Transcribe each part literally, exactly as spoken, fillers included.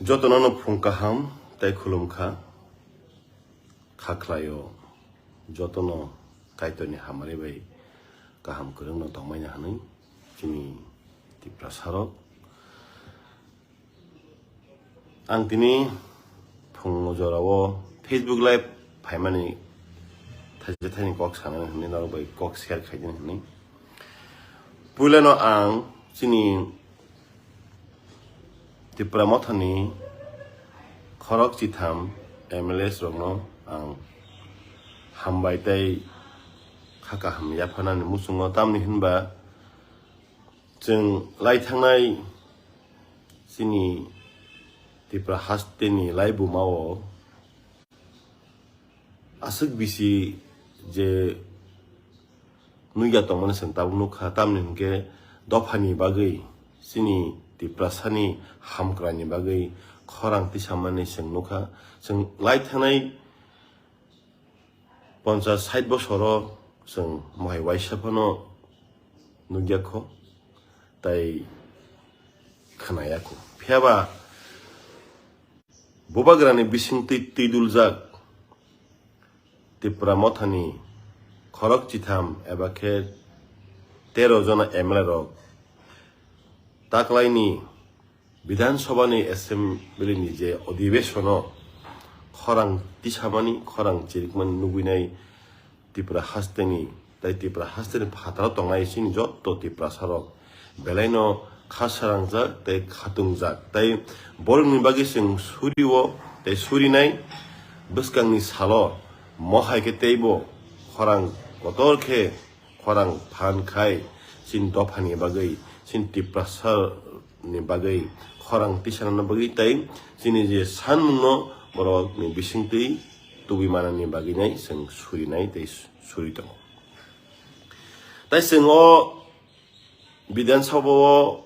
Jotono no phung kaham tei khulum kha. Kha khlaio jotono Kaitorni hamari bai kaham kwrwngno tongmani hwnwi chini Tiprasarok. Ang tini phung jorao Facebook Live phaimani thaisa thaini kok sanani hwnwi norok bai kok share khaidini hwnwi. Puilano ang chini Tipra Mothani khorok chitham M L As rokno ang hambai tei kha kaham yapharnani muchungo, tamni hinba chwng lai thangnai chini Tipra hasteni laibumao aswk bisi je nukya tongmani chwng tabuk nukha, tamni hwnkhe dophani bagwi chini Tiprasani hamkraini bagwi khorang tisamani chwng nukha. Chwng lai thangnai ponchas sait bosoro chwng mohai waisa phano nukya kho, tai khwnaya kho. Phiyaba Bubagrani bisingtwi twiduljak Tipra Mothani khorok chitham eba khe tero jona M L A rok taklaini Bidhan Sabhani Assembly ni je odhibesono khorang tisamani, khorang chirikmani nugwinai Tipra hasteni, tai Tipra hasteni phataro tongnai chini jotto Tiprasarok belaino kha sarangjak tei khatungjak, tai borokni bagwi chwng surio tei surinai bwskangni salo mohai khe teibo khorang kotor khe khorang phan khai chini dophani bagwi, chini Tiprasani bagwi khorang tisanani bagwi tei chini je sanmungno borokni bisingtwi tubui manani bagwi nai chwng surinai tei suri tongo. Tai chwng o Bidhan Sabha o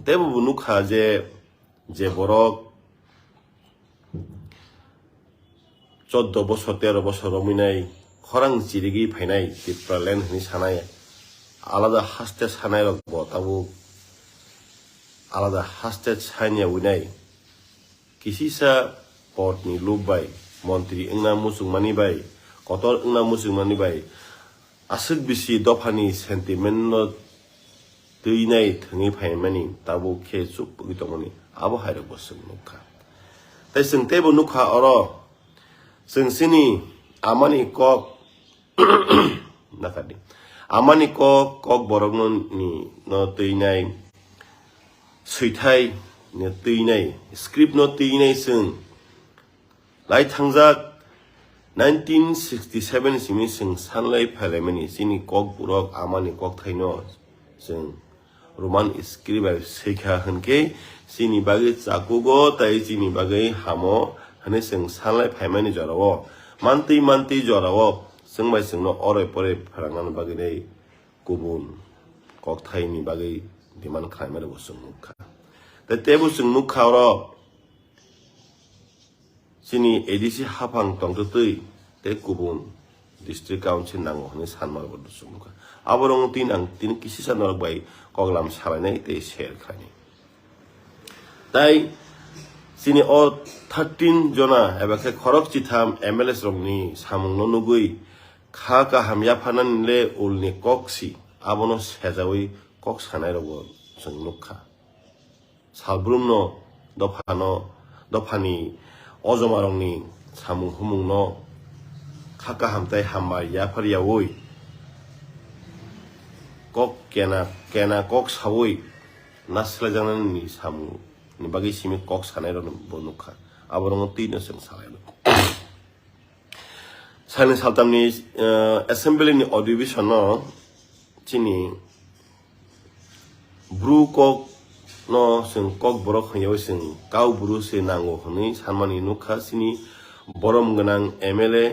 teibo bo nukha je, je borok choddo bosor, tero bosor romwi nai khorang chirigwi phainai Tipraland hwnwi sanai, alada haste sanai rok bo tabuk alada haste sanya winai. Kisisa podni lup bai, montri wngna muchungmani bai, kotor wngna muchungmani bai, aswk bisi dophani sentiment no twinai thwngwi phaimani tabuk khe chukpugwi tongmani abo hairokbo chwng nukha. Tei chwng teibo nukha oro, chwng chini amani kok, nakadi, amani kok, kok borokno ni no twinai, swithai ni twinai, script no twinai chwng lai thangjak nineteen sixty seven simi chwng sanlai phailaimani chini kokborok amani kokthaino chwng Roman script bai swikha hwnkhe chini bagwi chakugo tei chini bagwi hamo hwnwi chwng sanlai phaimani jorao mantwi mantwi jorao chwngbai chwngno oroi poroi pharangnani bagwi tei kubun kokthaini bagwi demand khlaimani bo chwng nukha. Tei teibo chwng nukha oro chini A D C haphang tongtwtwi tei kubun district council nango hwnwi sanma rokbo chwng nukha. Aborokno tini ang tini kisisa norok bai koklam salainai tei share khlainai. Tai chini o thirteen jona eba khe khorok chitham M L As rokni samungno nugwi kha kaham yapharnani le ulni kok si, abono sejawi kok sanai rokbo chwng nukha. Salbrumno dophano, dophani ojomarokni samung humungno kha kaham tei hambai yaphar yaui kok kena, kena kok saui naslajaknani samungni bagwi simi kok sanairokno bo nukha. Aborokno twino chwng salaino. Salni saltamni, eh, assembly ni adhibeshon no chini bru kok no chwng kok borok hwnyawi chwng kau bru se nango hwnwi sanmani nukha chini borom gwnang M L A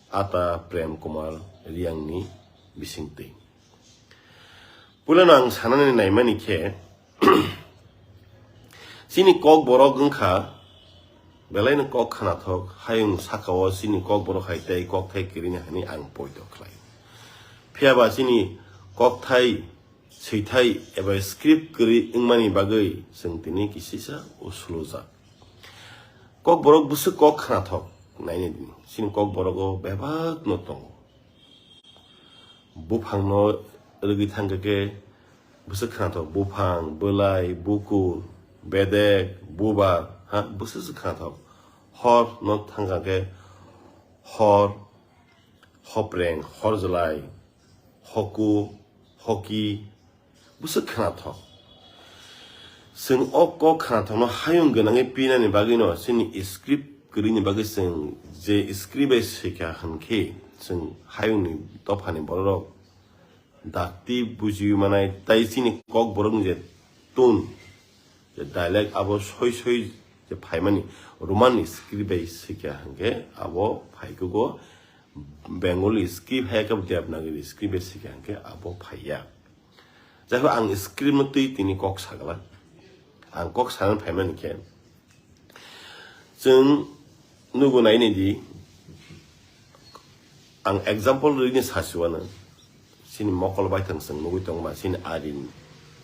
Ata Prem Kumar Riyang ni bisingtwi. Puilano ang sanani naimani khe, chini kok borok wngkha, belaino kok khanathok, hayung sakao chini kok borok hai tei kok thai kirini hwnwi ang poito khlai. Phiyaba chini kok thai swithai eba script kwrwi wngmani bagwi chwng tini kisisa usulujak. Kokborok bwswk kok khnathok nainai di. Chini Kokborogo bebakno tongo. Buphangno rwgwi thangkha khe bwswk khnathok, buphang, bwlai, bukur, bedek, bubar, ha, bwswk se khnathok. Horno thangkha khe hor, hopreng, horjwlai, hoku, hoki, bwswk khnathok. Chwng o kok khnathokno hayung gwnangwi pinani bagwino chini script kwrwini bagwi chwng je script bai swikha hwnkhe chwng hayungni dophani bororok dakti bujiwi manai tei chini Kokborokni je tone, je dialect abo soi soi je phaimani Roman script bai swikha hwnkhe abo phaikugo Bengali script hai khe Devanagari script bai swikha hwnkhe abo phaiya. Jaiho ang script no twi tini kok sagala. Ang kok sana phaimani khe chwng nugo nainai di, ang example rwini sasiwano. Chini mokol baithang chwng nugwi tongma, chini arin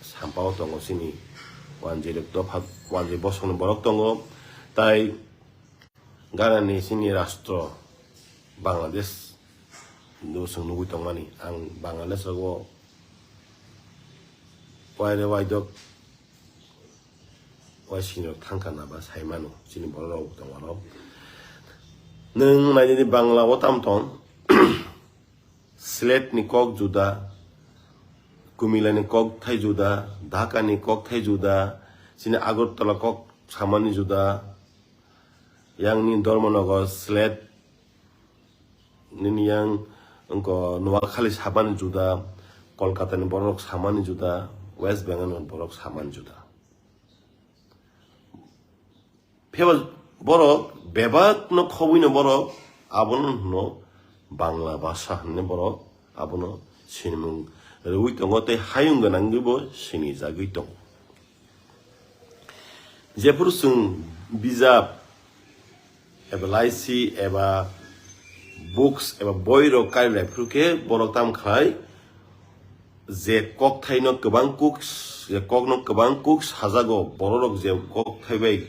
sampao tongo, chini wanjwi rok dopha, wanjwi bosongni borok tongo. Tai ganani chini rastro Bangladesh no chwng nugwi tongmani. Ang Bangladesh rogo waire waidok waisini rok thangkha na ba saimano chini borok rok tongo aro. Nwng naidi Bangla o tam tong. Slet ni kok juda, Kumila ni kok thai juda, Dhaka ni kok thai juda, chini Agartala kok samani juda, yang ni Dharmanagar, Slet nini yang wngko Noakhali samani juda, Kolkata ni borok samani juda, West Bengal ni borok samani juda. Pheba borok bebak no khobwi no borok abono hwno Bangla bhasha hwnwi borok abono sinimung rwui tongo tei hayung gwnangwibo sinijagwi tongo. Jephuru chwng bijap eba laisi eba books eba boirok karilaiphrukhe borok tam khlai je kokthaino kwbang kuk, je kokno kwbang kuk sajago, bororok je kokthai bai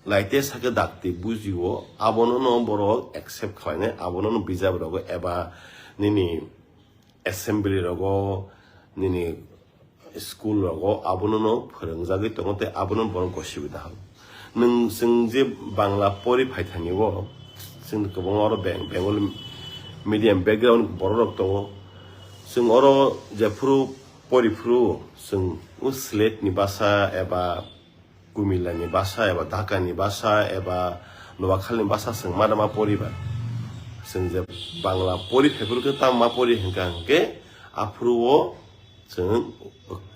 laite sakhe dakti bujio, abono no borok accept khlainai, abono no bijap rogo eba nini assembly rogo, nini school rogo abono no phwrwngjagwi tongo tei abono borok gosibi dahal. Nwng chwng je Bangla pori phaithani o, chwng kwbangma oro Beng-, Bengali medium background borok rok tongo. Chwng oro jephuru pori phuru chwng o Sylhet ni basa eba Kumila ni basa eba Dhaka ni basa eba Noakhali ni basa chwng ma da ma poriba. Chwng je Bangla pori phaiphuru khe tamo ma pori hwnkha hwnkhe aphuru o chwng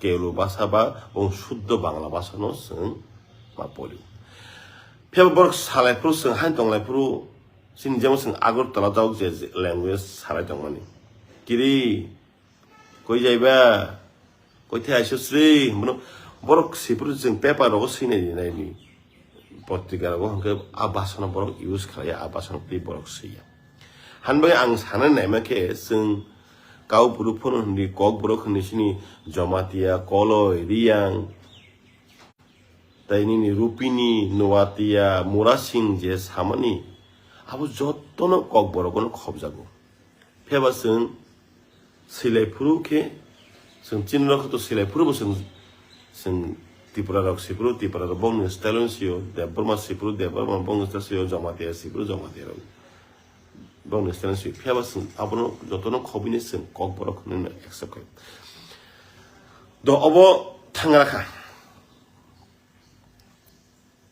kelu basa ba bong shuddho Bangla basa no chwng ma pori. Phiya borok salai phuru chwng haino tonglai phuru chini jemon chwng Agartala jok je language salai tongmani. Kiri, koi jaiba, koi thai aisosri, bono borok sipuru chwng paper rogo swinai di nai di. Potrika rogo hwnkhe a bhasano borok use khlaiya, a bhasano twi borok swiya. Hanbai ang sana naima khe chwng Kaubru phano hwnwi, Kokborok hwnwi chini Jamatia, Koloi, Riyang, tei nini Rupini, Noatia, Murasing je samani, abo jotono Kokborok no khobjago. Pheba chwng swilai phuru khe, chwng chini rok to swilai phuru bo chwng, chwng Tripura rok sipuru, Tripura rok bongni style sio, Debbarma sipuru, Debbarma bongni style sio, Jamatia sipuru, Jamatia rok bongni style sio. Pheba chwng abono jotono khobini chwng Kokborok hwnwi accept khlai. Do obo thangra kha.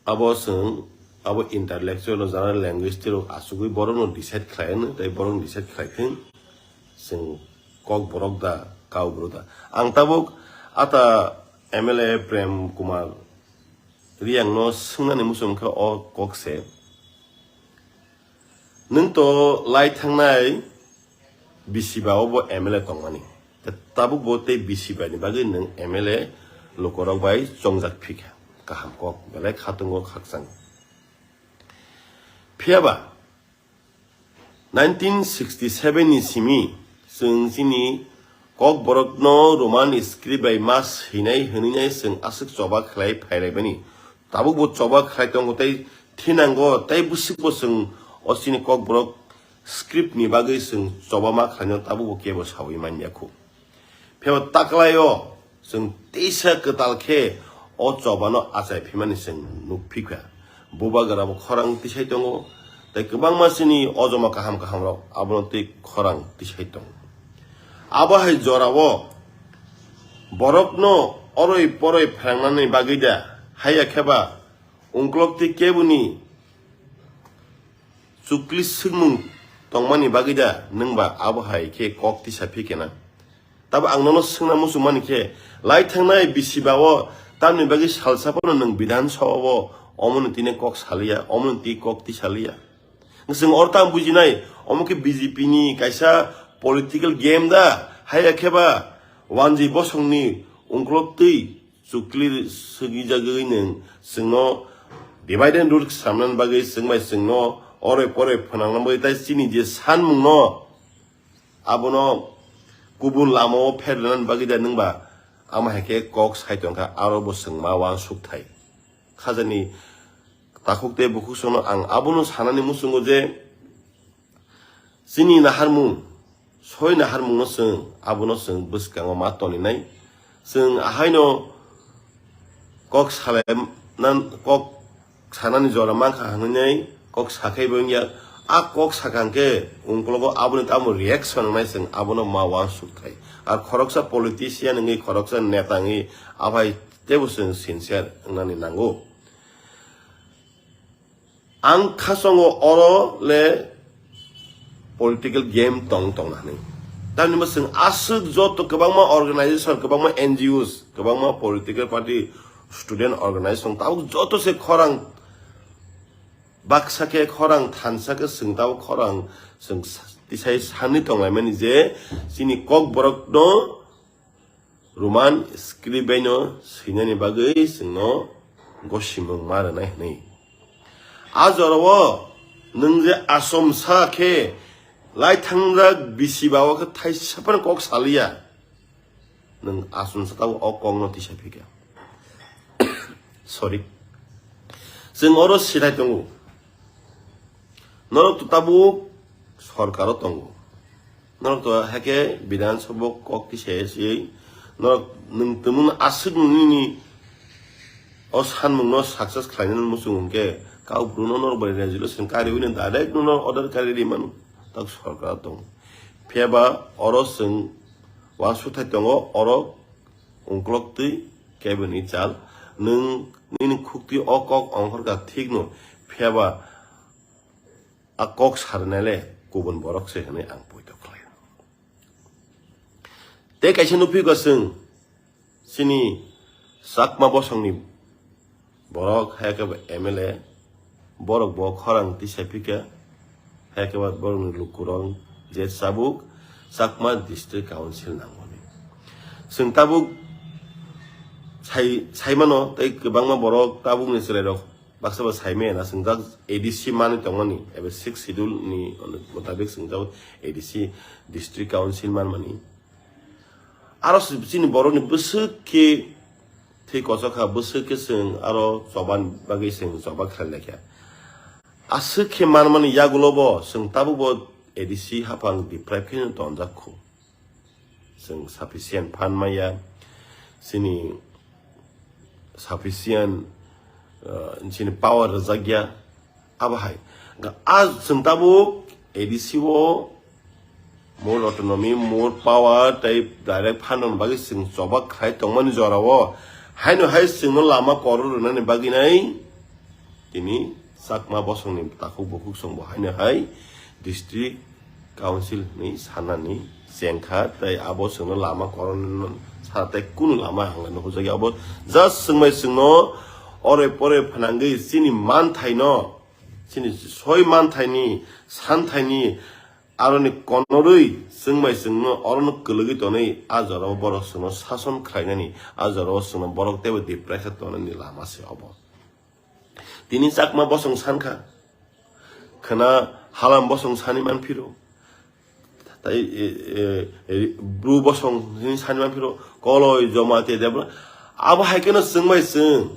Abo chwng, abo intellectual o general language tirok achugwi borokno decide khlai hwno, tei borokno decide khlai thwng chwng Kokborok da, Kaubru da. Ang tabuk ata M L A Prem Kumar Riyang no swngnani muchung khe o kok se. Nwng to lai thangnai bisiba o bo M L A tongmani. Tabuk bo tei bisiba ni bagwi nwng M L A lukorok bai chongjak phikha. Kaham kok belai khatungo khakchang. Phiyaba nineteen sixty seven ni simi chwng chini Kokborokno Roman script bai ma swinai hwnwi nai chwng aswk choba khlai phailaimani. Tabukbo choba khlai tongo tei thinango tei bwswkbo chwng o chini Kokborok script ni bagwi chwng choba ma khlaino tabukbo kebo saui manya khu. Phiyaba taklaio chwng teisa kwtal khe o chobano achai phimani chwng nuk phikha. Bubagrabo khorang tisai tongo, tei kwbangma chini ojoma kaham kaham rok abono twi khorang tisai tongo. Abo hai jorao borokno oroi poroi pherangnani bagwi da, haiya kheba ungklok twi keboni chukli swngmung tongmani bagwi da nwngba abo hai khe kok tisa phikena? Tabo ang nono swngna muchungmani khe, lai thangnai bisi bao tamni bagwi salsa phano nwng Bidhan Sabha o omoni tine kok saliya, omoni twi kok tisaliya? Chwng oro tang bujinai, omo khe B J P ni kaisa political game da, haiya kheba wanjwi bosongni ungklok twi chukli swgwi jagwi nwng chwngno divide and rule samnani bagwi chwng bai chwngno oroi poroi phwnangna bagwi tei chini je sanmungno abono kubun lamao pherlanani bagwi da nwngba ama hai khe kok sai tongkha aro bo chwng ma uansuk thai. Khajani takhuk tei bukhuk songno ang abono sanani muchungo je chini naharmung, soi naharmungno chwng abono chwng bwskango ma toninai. Chwng ahaino kok salai nan, kok sanani jora mankha hwnwi kok sakhai bo wngya. A kok sakang khe ungkologo aboni tamo reaction wngnai chwng abono ma uansuk thai. Ar khoroksa politician wngwi, khoroksa neta wngwi abai teibo chwng sincere wngnani nango. Ang khasongo oro le political game tong tong nani. Tamni bo chwng aswk joto kwbangma organization, kwbangma N G Os, kwbangma political party, student organization tabuk joto se khorang baksa khe, khorang thansa khe chwng tabuk khorang chwng sa-, tisai sanwi tonglaimani je chini Kokborokno Roman script bai no swinani bagwi chwngno gosimung ma rwnai hwnwi. A jorao nwng je asomsa khe lai thangjak bisi bao khe thaisa phano kok saliya. Nwng asomsa tabo o kokno tisa phikha. Sorry. Chwng oro sithai tongo. Norok to tabuk sorkaro tongo. Norok to hake Bidhan Sabha kok tisaya se norok nwng tongmung aswk nini o sanmungno success khlainani muchung hwnkhe Kaubru no norok bai resolution kariwi no direct no norok order kari rimano tak sorkaro tongo. Phiyaba oro chwng uansuk thai tongo, oro ungkolok twi keboni chal nwng nini khuktwi o kok ongkhorkha thikno, phiyaba a kok sarnai le kubun borok se hwnwi ang poito khlai. Tei kaisa nukphikha chwng chini Chakma bosongni borok, hai khe bo M L A, borok bo khorang tisai phikha, hai khe bo borokni lukurok je chabuk Chakma District Council nangmani. Chwng tabuk sai, saimano tei kwbangma borok tabukni chwrairok baksa bo saimaya na chwng jak A D C manwi tongmani eba sixth schedule ni motabik chwng jak A D C District Council manmani. Aro chini borokni bwswk khe thwi kochok kha, bwswk khe chwng aro choba bagwi chwng choba khlai lai kha. Aswk khe manmani yagulo bo chwng tabuk bo A D C haphang deprive khe tonjak khu. Chwng sufficient phan maya, chini sufficient, uh, chini power rwjakya, abo hai. A chwng tabuk A D C o more autonomy, more power tei direct phan rwna bagwi chwng choba khlai tongmani jorao haino hai chwngno lama koro rwnani bagwi nai tini Chakma bosongni takhuk bukhuk chwngbo haino hai district council hwnwi sanani chengkha tei abo chwngno lama koro rwna sa tei kunu lama hwnwi nukhujagwi abo just chwngbai chwngno ore pore phnangwi chini manthaino, chini soi manthaini, santhaini aroni konorwi chwngbai chwngno orono kwlwgwi tonwi a jorao borok chwngno sason khlainani, a jorao chwngno borok teibo deprive khe tonani lama se obo. Tini Chakma bosong sankha, khwna halam bosong sani manphiro. Tai, e, e, e, Bru bosong hini sani ma phiro koloi joma te debra. Abo hai keno chwng bai chwng.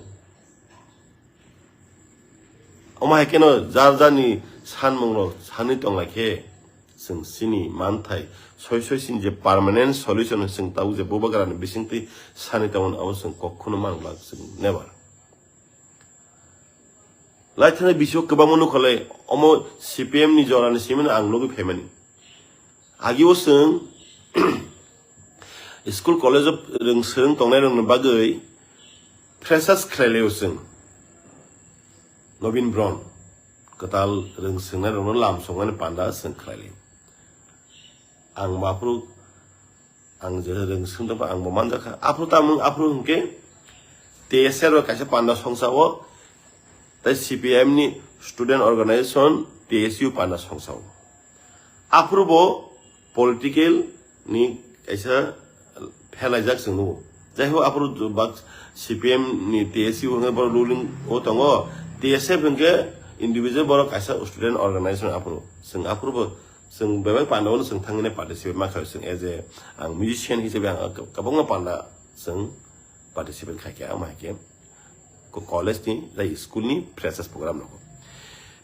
Omo hai keno jar jarni sanmung rok sani tong lai khe chwng chini manthai soi soi chini je permanent solution chwng tabuk je bubagrani bisingtwi sani tongmani abo chwng kok kheno mang glak chwng never. Lai thani bisio kwbangma nukha lai, omo C P M ni jorani simi no ang nugwi phaimani. Agio chwng school college o rwng swrwng tongnai rokni bagwi freshers khlai laio chwng. Nobin Bron kwtal rwng swrwngnai rokno lam songmani panda chwng khlai laio. Ang bo aphuru ang je rwng swrwng tongba ang bo manjakha. Aphuru tamung aphuru hwnkhe T S R o kaisa panda songsa o, tei C P M ni student organization T S U panda songsa o. Aphuru bo political ni kaisa phelaijak chwng nugo. Jai ho aphuru bak C P M ni T S U hwnkhe borok ruling o tongo, T S F hwnkhe individual borok kaisa student organization aphuru. Chwng aphuru bo chwng bebak panda o chwng thangwi participate ma khaio chwng as a ang musician hisabe ang kwbangma panda chwng participate khaikha, ama hai khe ko college ni tei school ni freshers program rogo.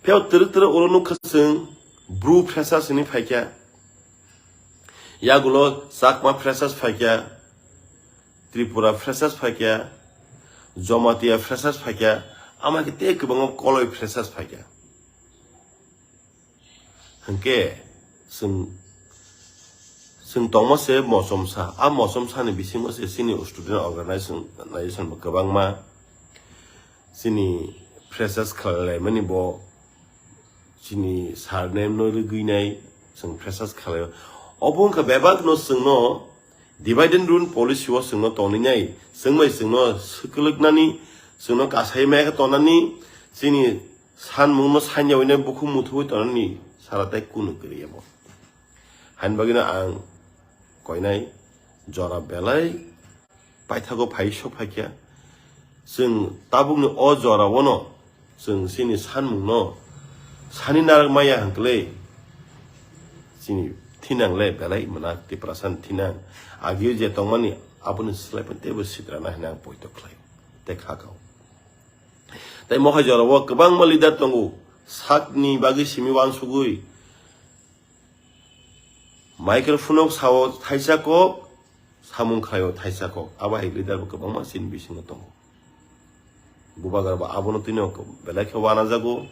Phiyao twrwk twrwk oro nukha chwng Bru freshers hinwi phaikha, yagulo Chakma freshers phaikha, Tripura freshers phaikha, Jamatia freshers phaikha, ama hai khe tei kwbangma koloi freshers phaikha. Hwnkhe chwng, chwng tongma se mochomsa, a mochomsani bisingo se chini student organization, organization bo kwbangma chini freshers khlai laimani bo chini surname no rwgwinai chwng freshers khlaio. Obo wngkha bebak no chwngno divide and rule policy o chwngno tongninai, chwng bai chwngno swkwlwknani, chwngno kasai maya khe tongnani, chini sanmungno sanya hwnwi bukhuk muthuwi tongnani sara tei kunu kwrwi abo. Haini bagwino ang koinai jora belai paithago phai sok phaikha. Chwng tabukni o jorao no chwng chini sanmungno sani narak maya hwnkhe chini thinang le belai mwnak Tiprasani thinang. Agio je tongmani aboni slai phano teibo sitrana hwnwi ang poito khlaio tei khakao. Tei mohai jorao kwbangma leader tongo, sakni bagwi simi uansugwi microphone o sao thaisa kok, samung khlaio thaisa kok, abo hai leader bo kwbangma chini bisingo tongo. Bubagra bo abono twino belai khe uanajago,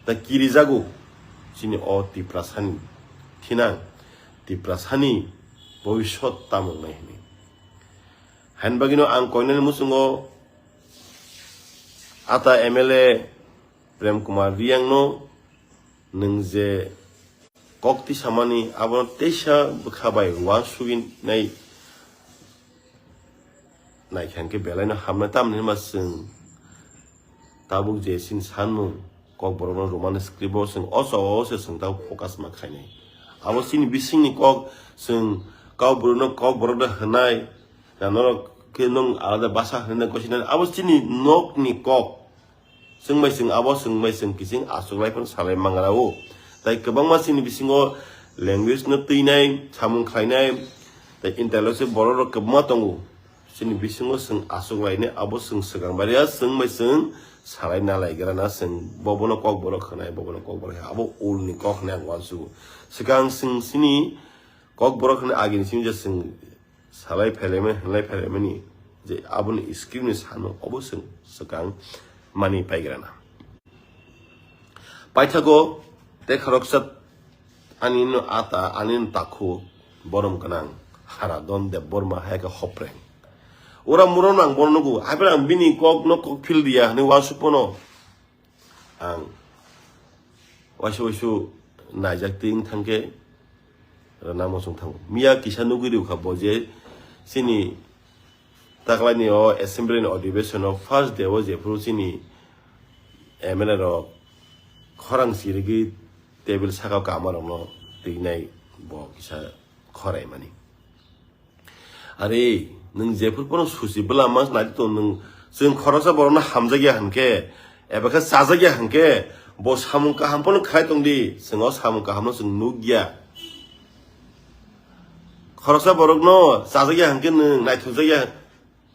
tei kirijago chini o Tiprasani thinang, Tiprasani bobisot tamo wngnai hwnwi. Haini bagwino ang koinani muchungo ata M L A Prem Kumar Riyang no nwng je kok tisamani abono teisa bwkha bai uansugwi nai naikha hwnkhe belai no hamnai, tamni hwnba chwng tabuk je chini sanmung Kokborok no Roman script o chwng o chao o se chwng tabuk focus ma khainai. Abo chini bisingni kok chwng Kokborok no Kokborok da hwnai, na norok khe nwng alada basa hwnwi na gosinani abo chini nokni kok. Chwng bai chwng abo chwng bai chwng kiching achuklai phano salai mangra o. Tai kwbangma chini bisingo language no twinai, samung khlainai, tai intellectual borok rok kwbangma tongo. Chini bisingo chwng achuklainai abo chwng swkang bai ya, chwng bai chwng salai nalai gra na chwng bobono Kokborok hwnai, bobono Kokborok hwnai, abo ulni kok hwnwi ang uansugo. Swkang chwng chini Kokborok hwnwi agini simi je chwng salai phailaimani, hwnlai phailaimani je aboni script ni sano obo chwng swkang mani paigrana. Paithago tei khoroksa ani no ata, ani no takhu borom gwnang Haradon Debbarma hai khe hopreng. Ura muro nang bono nugo, haphai ang bini kok no kok phil dia hwnwi uansuk pono. Ang waisa waisu naijak twi wng thangkhe rwna muchung thango. Miya kisa nugwi rwkha bo je chini taklaini o assembly ni adhibeshon o first day o jephuru chini M L A rok khorang chirigwi table saka o kama rokno twinai bo kisa khorai mani. Are, nwng jephuru phano susi bwlama nai tong, nwng chwng khoroksa borokno hamjakya hwnkhe, eba khe chajakya hwnkhe, bo samung kaham phano khai tong di, chwng o samung kahamno chwng nukya. Khoroksa borokno chajakya hwnkhe nwng naithokjakya,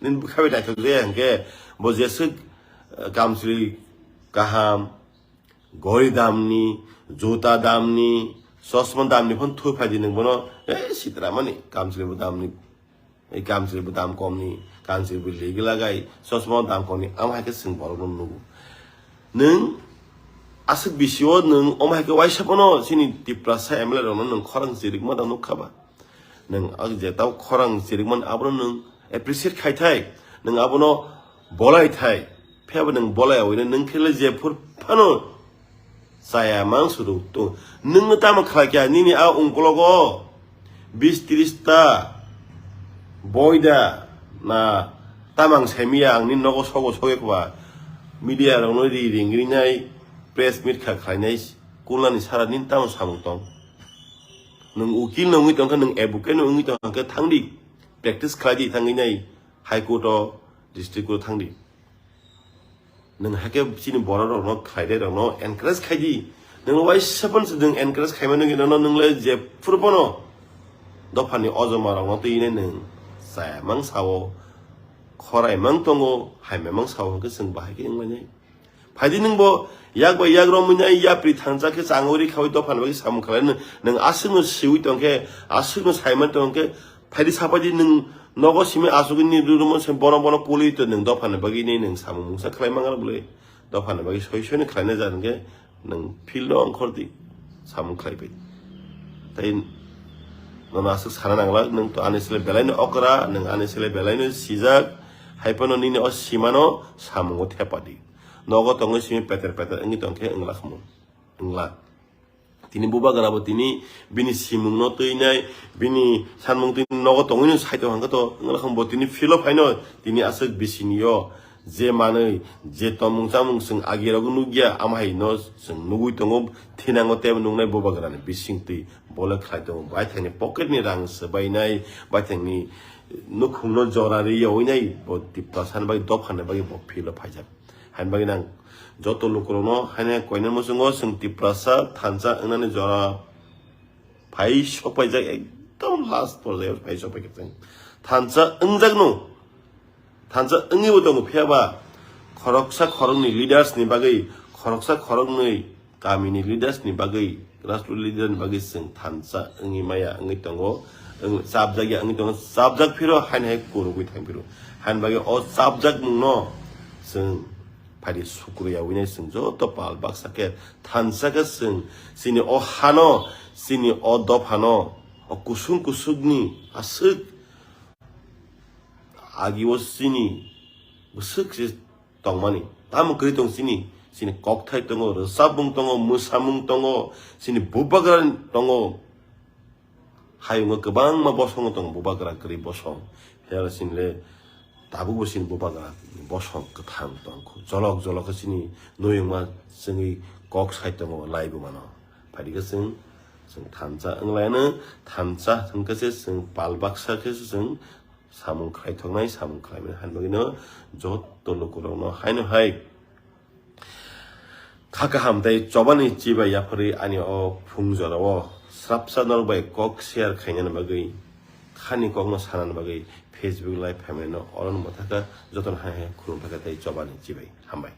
nini bwkha bai naithokjakya hwnkhe bo jeswk, eh, kamchwlwi kaham, gori damni, juta damni, chosma damni phone thwi phaidi nwng bono, "Eh, sitramani, kamchwlwi bo damni, ei kamchwlwi bo dam komni, kamchwlwi bo ligi lagai, chosma dam komni," amo hai khe chwng borokno nugo. Nwng aswk bisio nwng omo hai khe waisa phano chini Tiprasa M L A rokno nwng khorang chirikma da nukha ba? Nwng ang je tau khorang chirikmani abono nwng appreciate khai thai, nwng abono bolai thai, phiya bo nwng bolai awino nwng khe le jephuru phano chaya mang suru to. Nwngno tamo khlai kya nini a ungkologo bis tris ta boida na tamang saimiya ang nini nogo sogo sogwi kwa media rokno ri ring rinai press meet kha khlainai kulani sara nini tamo samung tong. Nwng ukil no wngwi tongkha, nwng advocate no wngwi tongkha, thangdi. Practice khlaidi thangwi nai High Court o, District Court o thangdi. Nwng hakhe chini borok rokno khlaidai rokno encourage khaidi. Nwng waisa phano se nwng encourage khaimani wngwi nono nwng le jephuru phano dophani ojoma rokno twi nai nwng chaya mang sao, khorai mang tongo, hamya mang sao hwnkhe chwng bahai khe wnglainai. Phaidi nwng bo yak bai yak romwi nai yapri thansa khe changwi ri khawi dophani bagwi samung khlai nwng, nwng aswkno siwi tongkhe, aswkno saimani tongkhe, phaidi sapaidi nwng nogo simi asugwi ni rurumo se bono bono puli to nwng dophani bagwi ni nwng samung mungsa khlai mangra bwlwi. Dophani bagwi soi soi ni khlaina jar hwnkhe nwng field o ongkhordi samung khlaibai. Tai nono aswk sana nangla, nwng to ani sile belaino okra, nwng ani sile belaino sijak, hai phano nini o simano samungo thepadi. Nogo tongwi simi peter peter wngwi tongkhe wngla khamo, wngla. Tini bubagra bo tini bini simungno twinai, bini sanmung twi nogo tongwino saito hwnkhe to wngla khamo bo tini field o phaino tini aswk bisini o je manwi je tongmung chamung chwng agi rogo nukya, ama hai no chwng nugwi tongo, thinango tei nuknai bubagrani bising twi bole khlai tongo. Baithangni pocket ni rang swbainai, baithangni nukhungno jora riyawi nai bo Tiprasa ni bagwi, dophani bagwi bo field o phaijak. Haini bagwi nang joto lukurokno haino koinani muchungo chwng Tiprasa thansa wngnani jora phai sokpaijak, ekdom last porjayo phai sokpaikha chwng. Thansa wngjakno, thansa wngwibo tongo, phiya ba khoroksa khoroknwi leaders ni bagwi, khoroksa khoroknwi kamini leaders ni bagwi, grassroots leader ni bagwi chwng thansa wngwi maya wngwi tongo, wng-, chapjakya wngwi tongo, chapjak phiro haino hai kurugwi thang phiro. Haini bagwi o chapjakmungno chwng phaidi sukruya winai chwng joto pal baksa khe thansa khe chwng chini o hano, chini o dophano, o kusung kusukni aswk agi o chini bwswk se tongmani. Tamo kwrwi tong chini, chini kokthai tongo, rwchapmung tongo, mwsamung tongo, chini bubagra tongo. Hayungo kwbangma bosongo tongo, bubagra kwrwi bosong. Phiya chini le tabukbo chini bubagra bosong kwthang tongkhu. Jolok jolok khe chini noyungma chwngwi kok sai tongo, laibo mano. Phaidi khe chwng, chwng thansa wnglaino, thansa hwnkhe se chwng pal baksa khe se chwng samung khlaithoknai, samung khlaimani. Haini bagwino joto lukurokno haino hai kha kaham tei chobani chibai yapharwi ani o phung jorao srapsa norok bai kok share khainani bagwi, khani kokno sanani bagwi Facebook live phaimanino oro no mwthakha, jotono hai hai khulumthakha tei chobani chibai. Hambai.